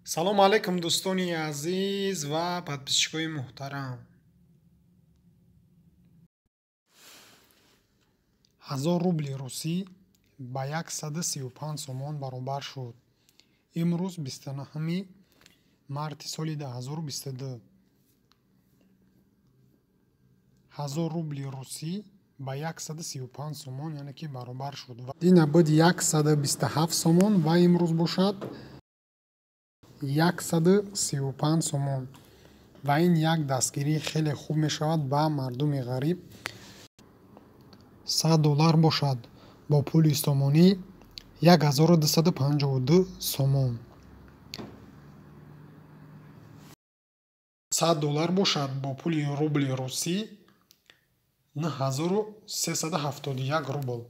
Салом алейкум, дӯстони азиз ва подписчикои муҳтарам. 1000 рубли русӣ ба 135 сомон баробар шуд. Имрӯз 29 марти соли 2022. 1000 рубли русӣ ба 135 сомон, яъне ки баробар шуд. Дина буд 127 сомон ва имрӯз бошад 135 сомон. Ва ин як дастгирии хеле хуб мешавад ба мардуми ғариб. 100 доллар бошад бо пули сомонӣ 1252 сомон. 100 доллар бошад бо пули рубли русӣ 9371 рубл.